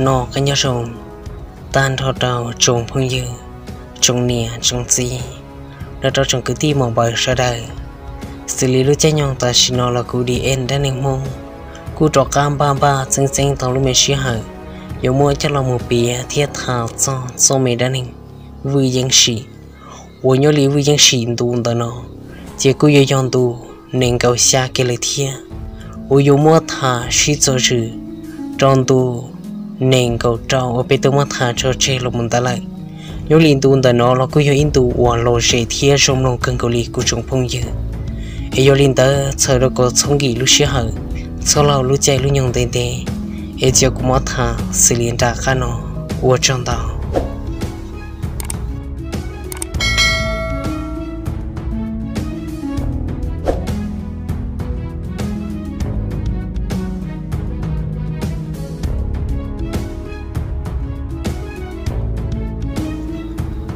No qab nyob zoo tag nrho rau tsoom phooj ywg, tsoom niam tsoom txiv, los rau tsoom kwv tij muam npaws sawv daws. Xws li lub caij nyoog tam sim no los kuv D N Dab Neeg Hmoob kuj rov qab npaj npaj txeeb txeeb tau lub me sij hawm yuav muab coj los mus piav thiab tham txog txoj me dab neeg Vwj Yeeb Sim uas nyob li Vwj Yeeb Sim ntu ntawm no ces kuj yuav yog ntu nees nkaum xya kiag lawm thiab, uas yuav muab tham sib txuas zws rau ntu nees nkaum rau uas peb twb muab tham tso tseg los mus ntawd lawm. Nyob li ntu ntawm no los kuj yog ib ntu uas lom zem thiab zoo mloog kawg nkaus li kuv tsoom phooj ywg. Es yog li ntawd txhawm rau kom txhob nkim lub sij hawm, txhob laug lub caij lub nyoog ntev ntev, es cia kuv muab tham xws li nram qab no. Ua tsaug ntau.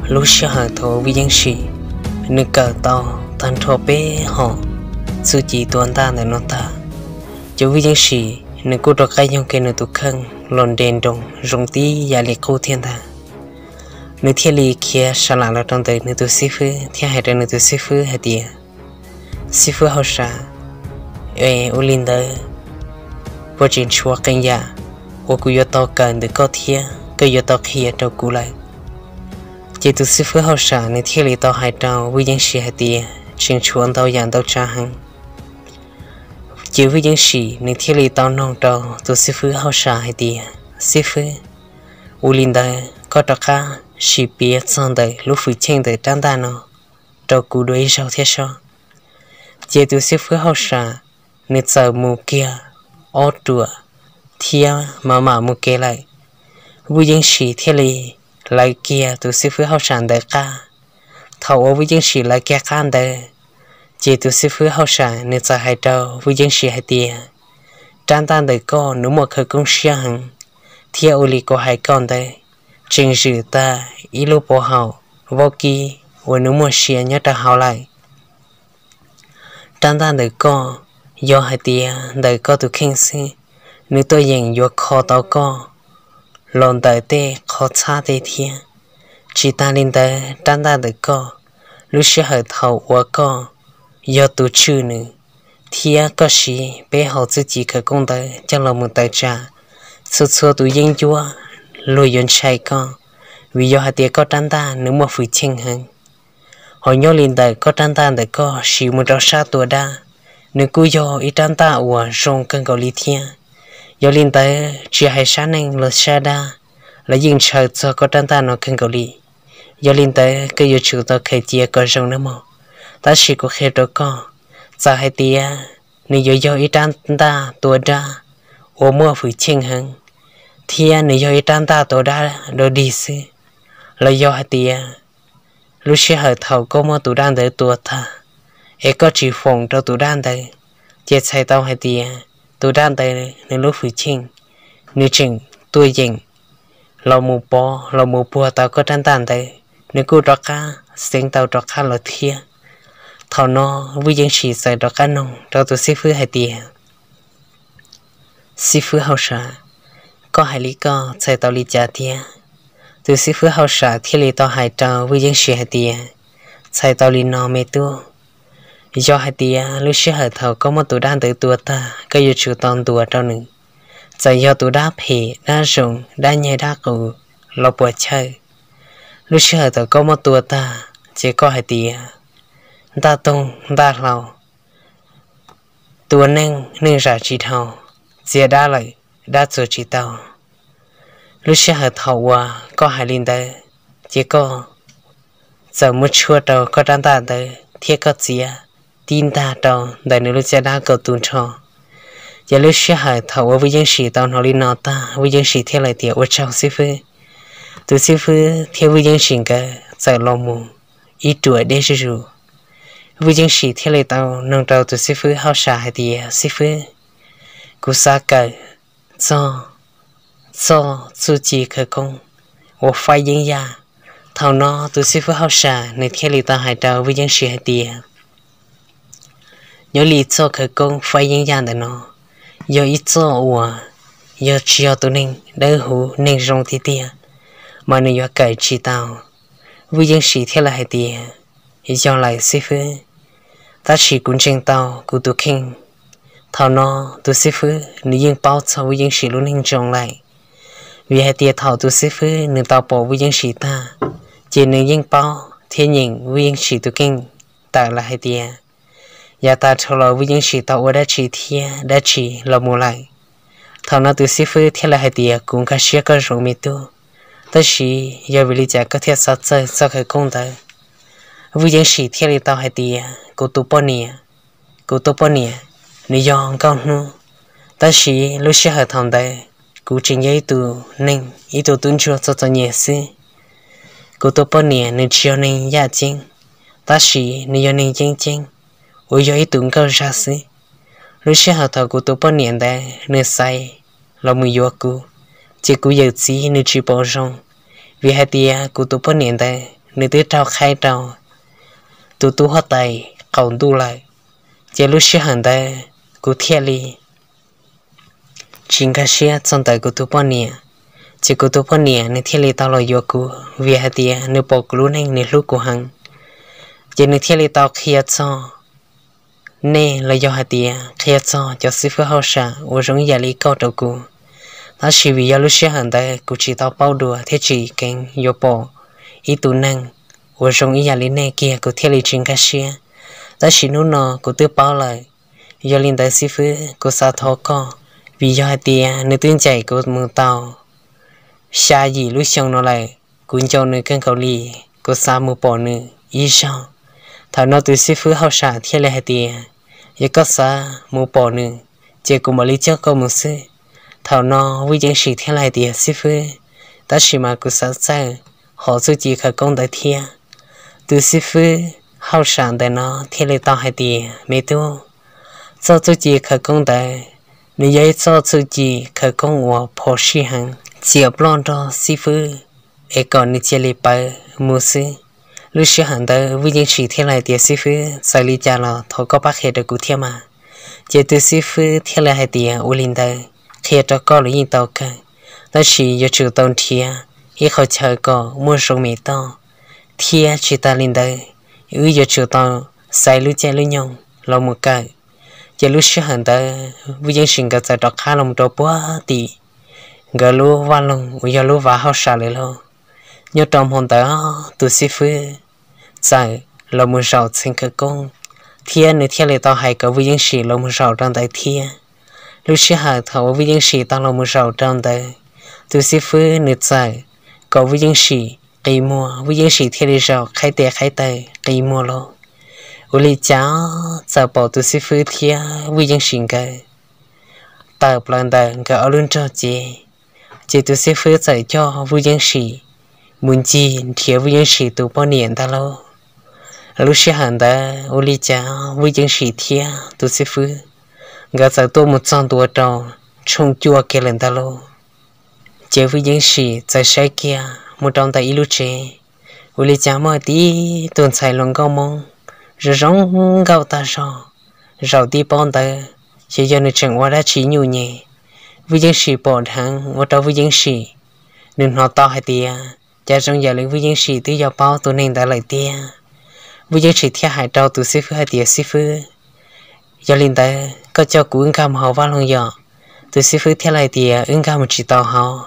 Lub sij hawm thaum Vwj Yeeb Sim nws kawm tau tag nrho peb hom txuj ci tua ntaj ntawm no tag, ces Vwj Yeeb Sim nws kuj rov qab yoog kiag nws tus kheej los nres nroos zoo tib yam li qub thiab ntag. Nws thiaj li khiav sa lam los rau ntawm nws tus xib fwb thiab hais rau nws tus xib fwb hais tias, Xib fwb hauj sam, es ua li ntawd puas tseem tshuav qee yam uas kuv yuav tau kawm ntawm koj thiab koj yuav tau qhia rau kuv lawm? Ces tus xib fwb hauj sam nws thiaj li tau hais rau Vwj Yeeb Sim hais tias, Tseem tshuav ntau yam ntau tsav heev. Ces Vwj Yeeb Sim nws thiaj li tau noog rau tus xib fwb hauj sam hais tias, Xib fwb, ua li ntawd koj rov qab sim piav txog ntawm lub fwm cheej ntawm rab ntaj no rau kuv dua ib zaug thiab sob. Ces tus xib fwb hauj sam nws txawm mus kiag ob ruam thiab mam mam mus kev lawm. Vwj Yeeb Sim thiaj li lawv kiag tus xib fwb hauj sam ntawd qab. Thaum uas Vwj Yeeb Sim lawv kiag qab ntawd, ces tus xib fwb hauj sam nws txawm hais rau Vwj Yeeb Sim hais tias, Rab ntaj ntawm koj nws muaj khawv koob siab heev, thiab ua li kuv hais koj ntawd, tseem zwm tag ib lub pov haum vaub kib uas nws muaj sia nyob rau hauv lawm. Rab ntaj ntawm koj, yog hais tias ntawm koj tus kheej xwb, nws tuaj yeem yuav kho tau koj los ntawm tej qhov txhab tej thiab. Tsis tas li ntawd, rab ntaj ntawm koj, lub sij hawm thaum uas koj yog tus tswj nws, thiab koj siv peb hom txuj ci khawv koob ntawd coj los mus tawm tsam, txhua txhua tus yeeb ncuab luag yuav ntshai koj, vim yog hais tias koj rab ntaj nws muaj fwm cheej heev. Ho nyob li ntawm koj rab ntaj ntawm koj siv mus rau sab tua dab, nws kuj yog ib rab ntaj uas zoo kawg nkaus li thiab. Yog li ntawd, tsis hais sab neeg los sab dab, lawv yeej ntshaw txog koj rab ntaj no kawg nkaus li. Yog li ntawd, koj yuav tsum tau khaws cia kom zoo nawb mog. Tab sis kuv qhia rau koj, txawm hais tias nws yuav yog ib rab ntaj tua dab uas muaj fwm cheej heev, thiab nws yog ib rab ntaj tua dab dog dig xwb, los yog hais tias lub sij hawm thaum koj muab tus dab ntawd tua tag, es koj tsis foom rau tus dab ntawd, ces txhais tau hais tias tus dab ntawd nws lub fwm cheej, nws tseem tuaj yeem los mus pov los mus puag tau koj rab ntaj ntawd, nws kuj rov qab xeev tau rov qab los thiab. Thaum no, Vwj Yeeb Sim txawm rov qab noog rau tus xib fwb hais tias, Xib fwb hauj sam, koj hais li koj txhais tau li cas thiab? Tus xib fwb hauj sam thiaj li tau hais rau Vwj Yeeb Sim hais tias, Txhais tau li no me tub. Yog hais tias lub sij hawm thaum koj muab tus dab ntawd tua tag, koj yuav tsum tau ntuas rau nws. Txawm yog tus dab phem, dab zoo, dab nyeg, dab qus los puas chawj, lub sij hawm thaum koj muab tua tag, ces koj hais tias, Ntaj toog ntaj hlau, tua neej neej zam tsis dhau, txia dab lawm, dab txuas tsis tau. Lub sij hawm thaum uas koj hais li ntawd, ces koj txawm muab tshuab rau koj rab ntaj ntawd thiab koj txiav tib ntag rau ntawm nws lub caj dab kaum tus nrho. Ces lub sij hawm thaum uas Vwj Yeeb Sim tau hnov li no tag, Vwj Yeeb Sim thiaj li tias, Ua tsaug xib fwb. Tus xib fwb thiab Vwj Yeeb Sim nkawd txawm los mus ib ruam deb zuj zus. Vwj Yeeb Sim thiaj li tau noog rau tus xib fwb hauj sam hais tias, Xib fwb, kuv xav kawm txog txoj txuj ci khawv koob uas faib yeeb yaj. Thaum no tus xib fwb hauj sam nws thiaj li tau hais rau Vwj Yeeb Sim hais tias, Nyob li txoj khawv koob faib yeeb yaj ntawm no yog ib txoj uas yog tsis yog tus neeg dawb huv neeg zoo tiag tiag, mas nws yuav kawm tsis tau. Vwj Yeej Sim thiaj li hais tias, yog lawm xib fwb, tab sis kuv ntseeg tau kuv tus kheej. Thaum no tus xib fwb nws yeej paub txog Vwj Yeej Sim lub neej zoo lawm, vim hais tias thaum tus xib fwb nws tau pom Vwj Yeej Sim tag, ces nws yeej paub thiab nyeem Vwj Yeej Sim tus kheej tawm lawm hais tias, yav tas dhau los Vwj Yeej Sim tau ua dab tsi thiab dab tsi los mus lawm. Thaum no tus xib fwb thiaj li hais tias, kuv nkag siab koj zoo me tub, tab sis yog vim li cas koj thiaj xav txawj txoj khawv koob ntawd? Vwj Yeej Sim thiaj li tau hais tias, kuv tus poj niam, kuv tus poj niam, nws yog Nkauj Hnub, tab sis lub sij hawm thaum ntawd kuv tseem yog ib tug neeg, ib tug tub ntsuag txom txom nyem xwb. Kuv tus poj niam nws tsis yog neeg yaj ceeb, tab sis nws yog neeg yeeb ceeb, uas yog ib tug nkauj zaj xwb. Lub sij hawm thaum kuv tus poj niam ntawd nws xaiv los mus yuav kuv, ces kuv yawm txiv nws tsis pom zoo, vim hais tias kuv tus poj niam ntawd nws twb raug qhaib rau tus tub huab tais qaum ntuj lawm. Ces lub sij hawm ntawd kuv thiaj li tsis nkag siab txog ntawm kuv tus poj niam, ces kuv tus poj niam nws thiaj li tau los yuav kuv, vim hais tias nws pom kuv lub neej nws hlub kuv heev. Ces nws thiaj li tau qhia txog nej los yog hais tias qhia txog cov xib fwb hauj sam uas zoo ib yam li koj rau kuv. Tab sis vim yog lub sij hawm ntawd kuv tsis tau paub dua thiab tsis kheev yuav pom ib tug neeg uas zoo ib yam li nej kiag, kuv thiaj li tsis nkag siab. Tab sis hnub no kuv twb paub lawm. Yog li ntawd xib fwb, kuv xav thov koj, vim yog hais tias nws twb ncaim kuv mus tau xya yim lub xyoo no lawm, kuv nco nws kawg nkaus li, kuv xav mus pom nws ib zaug. Thaum no tus xib fwb hauj sam thiaj li hais tias, yog koj xav mus pom nws, ces kuv mam li coj koj mus xwb. Thaum no Vwj Yeej Sim thiaj li hais tias, xib fwb, tab sis mas kuv xav txawj hov txuj ci khawv koob ntawd thiab. Tus xib fwb hauj sam ntawm no thiaj li tau hais tias, me tub, txoj txuj ci khawv koob ntawd, nws yog ib txoj txuj ci khawv koob uas phom sij heev, txiam ploj nrog xib fwb es kom nws cia li pawv mus xwb. Lub sij hawm ntawd Vwj Yeej Sim thiaj li hais tias, xib fwb, txawm li cas los thov koj pab qhia rau kuv thiab mas. Ces tus xib fwb thiaj li hais tias, ua li ntawd, qhia rau koj los yeej tau kawg, tab sis yuav tsum tau nrhiav ib qhov chaw kom muaj zoo me toj, thiab tsis tas li ntawd, wb yuav tsum tau xaiv lub caij lub nyoog los mus kawm. Ces lub sij hawm ntawd Vwj Yeej Sim nkawd txawm rov qab los rau puag tim nkawd lub vaj loog uas yog lub vaj hauj sam lawm lauj. Nyob rau hmo ntawd tus xib fwb txawm los mus zaum txheem khawv koob, thiab nws thiaj li tau hais kom Vwj Yeej Sim los mus zaum rau ntawd thiab. Lub sij hawm thaum uas Vwj Yeej Sim tau los mus zaum rau ntawd, tus xib fwb nws txawm kom Vwj Yeej Sim qi muag, Vwj Yeej Sim thiaj li zaum qhaib tes qhaib taw qi muag lauj. Ua li cas txawm pom tus xib fwb thiab Vwj Yeej Sim nkawd tawm plaws ntawm nkawd ob lub nrog cev, ces tus xib fwb txawm coj Vwj Yeej Sim mus ncig nrhiav Vwj Yeej Sim tus poj niam ntag lauj. Lub sij hawm ntawd ua li cas Vwj Yeej Sim thiab tus xib fwb nkawd txawm tuaj mus txog ntua rau tshooj cuaj kiag lawm ntag lauj. Ces Vwj Yeej Sim txawm saib kiag mus rau ntawm ib lub tsev, ua li cas muaj tib tug ntxhais hluas nkauj Hmoob zoo zoo nkauj tag zog zaum tib pob ntawd, ces yog nws tseem ua dab tsi nyuj nyem. Vwj Yeej Sim pom dheev ua rau Vwj Yeej Sim nws hnov tau hais tias cas zoo yam li Vwj Yeej Sim twb yog paub tus neeg ntawd lawm tiag. Vwj Yeej Sim thiaj hais rau tus xib fwb hais tias, xib fwb, yog li ntawd koj coj kuv wb nkag mus hauv vaj loog yom? Tus xib fwb thiaj li hais tias, wb nkag mus tsis tau hauv,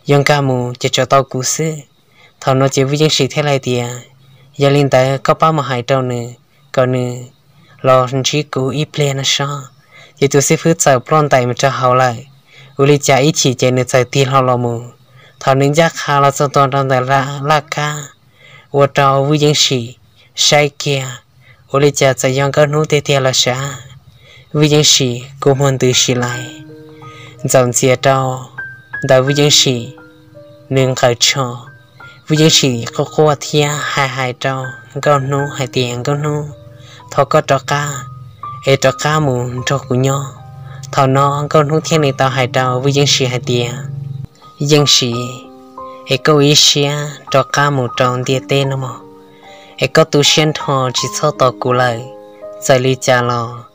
yog nkag mus ces tsam tau kuv xwb. Thaum no ces Vwj Yeej Sim thiaj li hais tias, yog li ntawd koj pab mus hais rau nws kom nws los ntsib kuv ib pliag no sob. Ces tus xib fwb txawm ploj ntais mus rau hauv lawm. Ua li cas ib chim ces nws txawm tig hlo los mus. Thaum nws ncaj qha los txog ntua rau ntawm laj kab, ua rau Vwj Yeej Sim saib kiag, ua li cas txawm yog Nkauj Hnub tiag tiag los sav. Vwj Yeej Sim kua muag ntws si lais, ntxaum ntxias rau ntawm Vwj Yeej Sim nws nqaws tsho. Vwj Yeej Sim quaj quaj thiab hais hais rau Nkauj Hnub hais tias, Nkauj Hnub, thov koj rov qab, es rov qab mus nrog kuv nyob. Thaum no Nkauj Hnub thiaj li tau hais rau Vwj Yeej Sim hais tias, Yeej Sim, es koj ua ib siab rov qab mus rau ntiaj teb no mog, es koj tu siab nrho tsis txhob tos kuv lawm. Txawm li cas los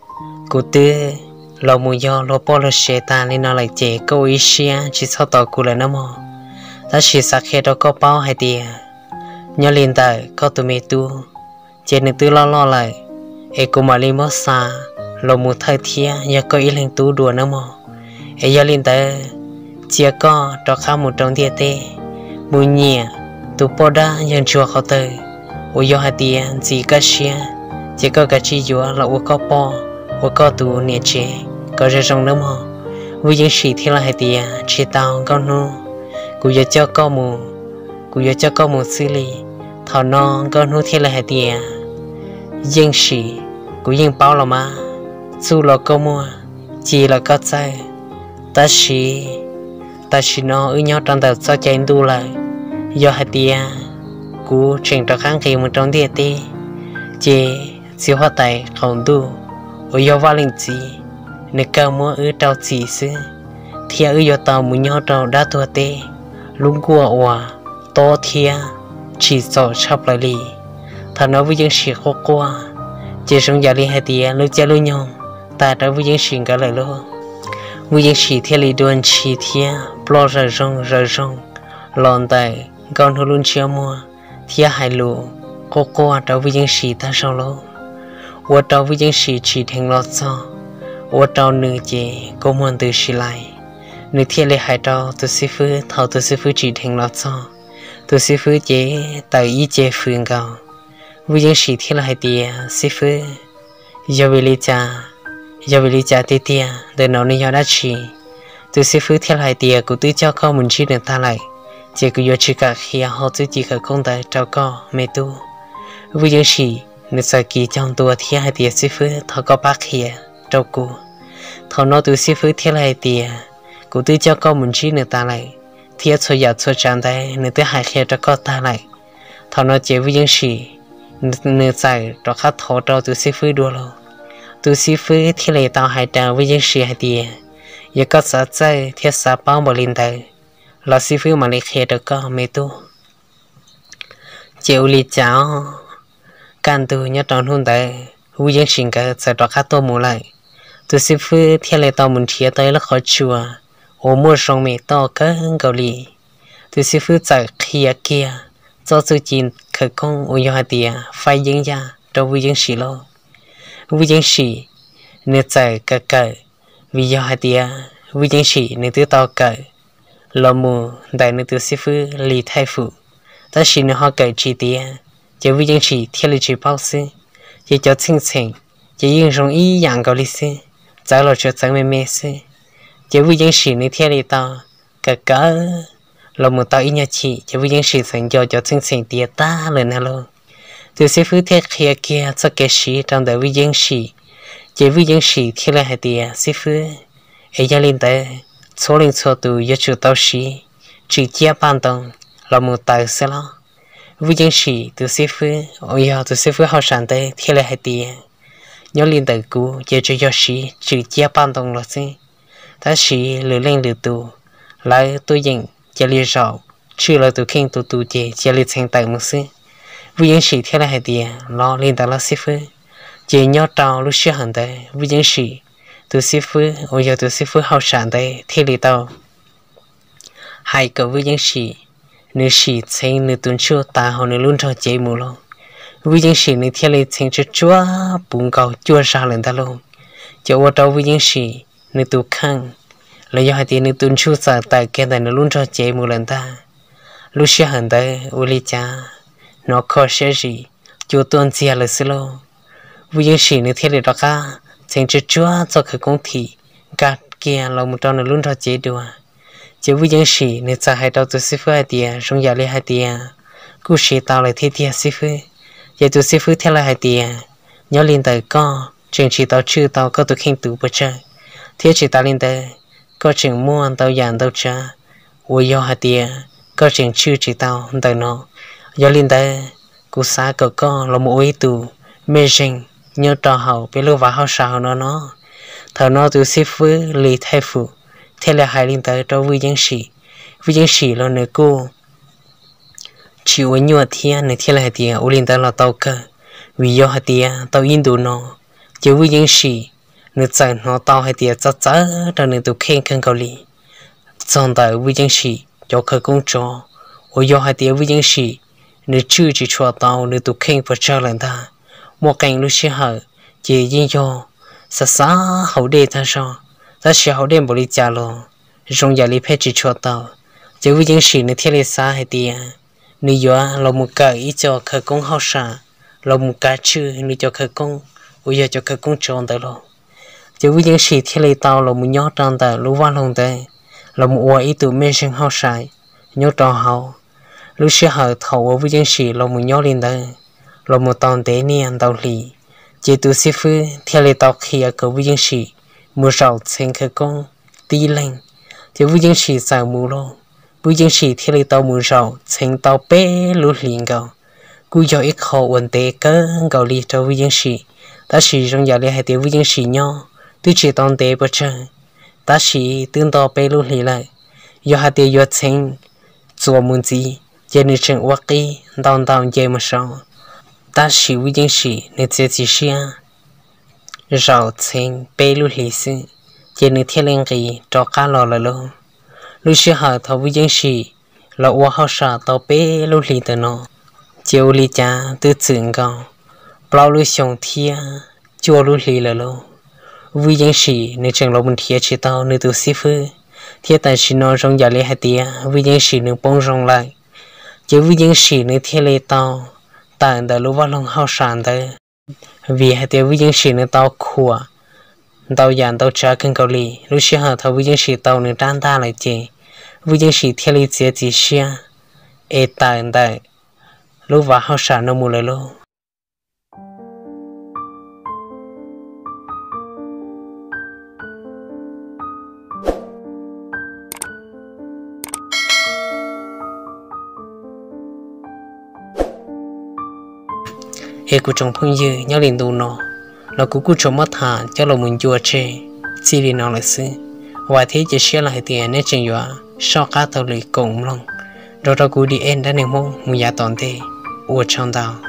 kuv twb los mus yog luag poj luag sev tas li no lawm ces koj ua ib siab tsis txhob tos kuv lawm nawb mog. Tab sis xav qhia rau koj paub hais tias nyob li ntawm koj tus me tub ces nws twb loj loj lawm, es kuv mam li muab xa los mus thawj thiab yog koj ib leeg tub dua nawb mog. Es yog li ntawd, cia koj rov qab mus rau ntiaj teb, mus nyiam tus poj dab yawg ntsuag qhov twg uas yog hais tias ntxim koj siab, ces koj kav tsij yuav los ua koj poj, ua koj tus niam tsev kom zoo zoo nawb mog. Vwj Yeej Sim thiaj li hais tias, tsis tau Nkauj Hnub, kuv yuav coj koj mus, kuv yuav coj koj mus xwb li. Thaum no Nkauj Hnub thiaj li hais tias, Yeej Sim, kuv yeej paub los mas, txuj los koj muaj, ci los koj txawj, tab sis tam sim no wb nyob rau ntawm txoj cai ntuj lawm. Yog hais tias kuv tseem rov qab nqis mus rau ntiaj teb, ces txiv huab tais qaum ntuj uas yog Vaj Leej Txiv, nws kawg muab wb rau txim xwb, thiab wb yuav tau mus nyob rau dab tuag teb, lub nkuaj uas tob thiab tsim txom tshaj plaws li. Thaum no Vwj Yeej Sim quaj quaj, ces zoo yam li hais tias lub caij lub nyoog tas rau Vwj Yeej Sim nkawd lawm lauj. Vwj Yeej Sim thiaj li dua ntshis thiab ploj zawm zoo zawm zoo los ntawm Nkauj Hnub lub ntsiab muag, thiab hais lus quaj quaj rau Vwj Yeej Sim tag zog lauj. Ua rau Vwj Yeej Sim tsim dheev los txog, ua rau nws ces kua muag ntws si lais. Nws thiaj li hais rau tus xib fwb thaum tus xib fwb tsim dheev los txog. Tus xib fwb ces tawm ib ce fws nkaus. Vwj Yeej Sim thiaj li hais tias, xib fwb, yog vim li cas, yog vim li cas tiag tiag, ntawm no nws yog dab tsi? Tus xib fwb thiaj li hais tias, kuv twb coj koj mus ntsib nws tag lawm, ces kuv yuav tsis kam qhia hauv txuj ci khawv koob ntawd rau koj me tub. Vwj Yeej Sim nws txawm kis cog ntua thiab hais tias, xib fwb, thov koj pab qhia rau kuv. Thaum no tus xib fwb thiaj li hais tias, kuv twb coj koj mus ntsib nws tas lawm, thiab txhua yam txhua tsav ntawd nws twb hais qhia rau koj tag lawm. Thaum no ces Vwj Yeej Sim nws txawm rov qab thov rau tus xib fwb dua los. Tus xib fwb thiaj li tau hais rau Vwj Yeej Sim hais tias, yog koj xav txawj thiab xav paub npaum li ntawd los xib fwb mam li qhia rau koj me tub. Ces ua li cas, kaj ntug nyob rau hnub ntawd Vwj Yeej Sim nkawd txawm rov qab tuaj mus lawm. Tus xib fwb thiaj li tau mus nrhiav tau ib lub qhov tsua uas muaj zoo me toj kawg nkaus li. Tus xib fwb txawm qhia kiag txoj txuj ci khawv koob uas yog hais tias faib yeeb yaj rau Vwj Yeej Sim lauj. Vwj Yeej Sim nws txawm kawm kawm, vim yog hais tias Vwj Yeej Sim nws twb tau kawm los mus ntawm nws tus xib fwb Li Thaij Fum, tab sis nws ho kawm tsis tiav, ces Vwj Yeej Sim thiaj li tsis paub xwb. Ces cov txheej txheem ces yeej zoo ib yam nkaus li xwb, txawv los tsuas txawv me me xwb. Ces Vwj Yeej Sim nws thiaj li tau kawm kawm los mus tau ib nyuag chim, ces Vwj Yeej Sim txawm nco cov txheej txheem tiav tag lawm ntag lauj. Tus xib fwb thiaj qhia kiag txoj kev siv rau ntawm Vwj Yeej Sim, ces Vwj Yeej Sim thiaj li hais tias, xib fwb, es yog li ntawd txhua leej txhua tus yuav tsum tau siv tswm ciab paj ntoo los mus taws xwb los? Vwj Yeej Sim tus xib fwb uas yog tus xib fwb hauj sam ntawd thiaj li hais tias, nyob li ntawm kuv ces tsuas yog siv tswm ciab paj ntoo los xwb, tab sis lwm leej lwm tus lawv tuaj yeem cia li zaum tswj lawv tus kheej tus tus ces cia li txheev tawm mus xwb. Vwj Yeej Sim thiaj li hais tias, los li ntawd los xib fwb. Ces nyob rau lub sij hawm ntawd Vwj Yeej Sim tus xib fwb uas yog tus xib fwb hauj sam ntawd thiaj li tau hais kom Vwj Yeej Sim nws sim txheev nws tus ntsuj tas hauv nws lub nrog cev mus lauj. Vwj Yeej Sim nws thiaj li txheev tsuag tsuag puv nkaus cuaj zag lawm ntag lauj. Ces ua rau Vwj Yeej Sim nws tus kheej los yog hais tias nws tus ntsuj txawm tawm kiag ntawm nws lub nrog cev mus lawm ntag. Lub sij hawm ntawd ua li cas hnov kho siab zim cua tuaj ntxiag lawm xwb lauj. Vwj Yeej Sim nws thiaj li rov qab txheev tsuag tsuag txoj khawv koob thim nkag kiag los mus rau nws lub nrog cev dua. Ces Vwj Yeej Sim nws txawm hais rau tus xib fwb hais tias, zoo yam li hais tias kuj siv tau lawm thiab tiag xib fwb. Ces tus xib fwb thiaj li hais tias, nyob li ntawm koj tseem tsis tau tswj tau koj tus kheej tus puas tsawg, thiab tsis tas li ntawd koj tseem muaj ntau yam ntau tsav uas yog hais tias koj tseem tswj tsis tau ntawm no. Yog li ntawd kuv xav kom koj los mus ua ib tug mej zeeg nyob rau hauv peb lub vaj hauj sam hauv no no. Thaum no tus xib fwb Li Thaij Fum thiaj li hais li ntawd rau Vwj Yeej Sim. Vwj Yeej Sim los nws kuj tsis ua nyuaj thiab nws thiaj li hais tias, ua li ntawd los tau kawg, vim yog hais tias tau ib ntus no ces Vwj Yeej Sim nws txawm hnov tau hais tias txawv txawv rau nws tus kheej kawg nkaus li. Txog ntawm Vwj Yeej Sim cov khawv koob tsov, uas yog hais tias Vwj Yeej Sim nws tswj tsis tshua tau nws tus kheej puas tsawg lawm ntag. Muaj qee lub sij hawm ces yeej yog xav xav haus dej tag zog, tab sis haus dej npaum li cas los zoo yam li pheej tsis tshua tau. Ces Vwj Yeej Sim nws thiaj li xav hais tias nws yuav los mus kawm ib co khawv koob hauj sam los mus kav tswj nws cov khawv koob uas yog cov khawv koob tsov ntawd los. Ces Vwj Yeej Sim thiaj li tau los mus nyob rau ntawm lub vaj loog ntawd, los mus ua ib tug mej zeej hauj sam nyob rau hauv. Lub sij hawm thaum uas Vwj Yeej Sim los mus nyob li ntawd los mus tau ntev niaj ntau hlis, ces tus xib fwb thiaj li tau qhia kom Vwj Yeej Sim mus zaum txheev khawv koob tib leeg. Ces Vwj Yeej Sim txawm mus lauj. Vwj Yeej Sim thiaj li tau mus zaum txheev tau peb lub hlis nkaus, kuj yog ib qho uas ntev kawg nkaus li rau Vwj Yeej Sim. Tab sis zoo yam li hais tias Vwj Yeej Sim nyob twb tsis tau ntev pes tsawg, tab sis twb nto peb lub hlis lawm. Yog hais tias yuav txheev txuas mus ntxiv ces nws tseem ua qib ntau ntau nce mus saud. Tab sis Vwj Yeej Sim nws txiav txim siab zaum txheev peb lub hlis xwb, ces nws thiaj li nqis rov qab los lawm lauj. Lub sij hawm thaum Vwj Yeej Sim los ua hauj sam tau peb lub hlis ntawm no, ces ua li cas twb txwm nkaus plaub lub xyoo thiab cuaj lub hlis lawm lauj. Vwj Yeej Sim nws tseem los mus nrhiav tsis tau nws tus xib fwb, thiab tam sim no zoo yam li hais tias Vwj Yeej Sim nws poob zoo lawm. Ces Vwj Yeej Sim nws thiaj li tau tawm ntawm lub vaj loog hauj sam ntawd, vim hais tias Vwj Yeej Sim nws tau khuam ntau yam ntau tsav kawg nkaus li. Lub sij hawm thaum Vwj Yeej Sim tau nws rab ntaj lawm ces Vwj Yeej Sim thiaj li txiav txim siab es tawm ntawm lub vaj hauj sam no mus lawm lauj. Es kuv tsoom phooj ywg, nyob li ntu no los kuv kuj tsuas muab tham coj los mus ncua tseg txij li no lawm xwb. Vam thiab cia siab lawm hais tias nej tseem yuav soj qab taug lw koom mloog nrog rau kuv D N dab neeg Hmoob mus yav tom ntej. Ua tsaug ntau.